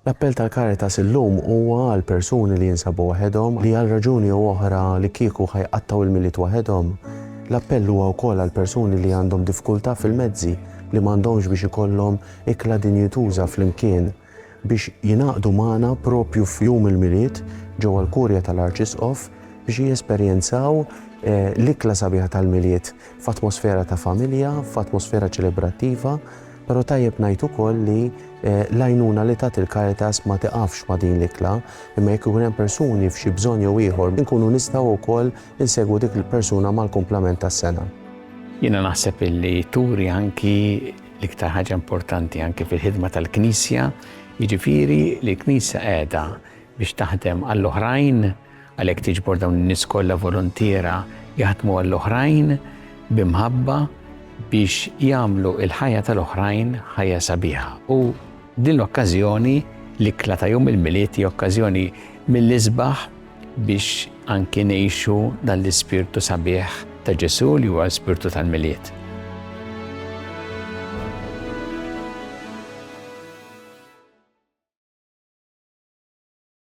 L-appell tal-Caritas illum huwa għal persuni li jinsabu waħedhom, li għal raġuni jew oħra li kieku ħa jqattgħu l-Milied waħedhom. L-appell huwa wkoll għal persuni li għandhom diffikultà fil-mezzi, li m'għandhomx biex ikollhom ikla dinjituża flimkien, biex jingħaqdu magħna propju f'Jum il-Milied ġewwa l-Kurja tal-Arċisqof biex jesperjenzaw l-ikla sabiħa tal-Milied f'atmosfera ta' familja, f'atmosfera ċelebrattiva. Però tajjeb ngħid ukoll li l-għajnuna li tagħti l-Caritas ma tiqafx ma' din l-ikla, imma jekk ikun hemm persuni f'xi bżonn jew ieħor, inkunu nistgħu wkoll insegwu dik il-persuna mal-kumplament tas-sena. Jiena naħseb illi turi anki l-iktar ħaġa importanti anki fil-ħidma tal-Knisja, jiġifieri li l-Knisja qiegħda biex taħdem għall-oħrajn, Għalhekk tiġbor dawn in-nies kollha voluntiera jaħdmu għall-oħrajn bi mħabba biex jagħmlu l-ħajja tal-oħrajn ħajja sabiħa. U din l-okkażjoni, l-ikla ta' Jum il-Milied hija okkażjoni mill-isbaħ biex anki ngħixu dan l-ispirtu sabiħ ta' Ġesù li huwa l-ispirtu tal-Milied.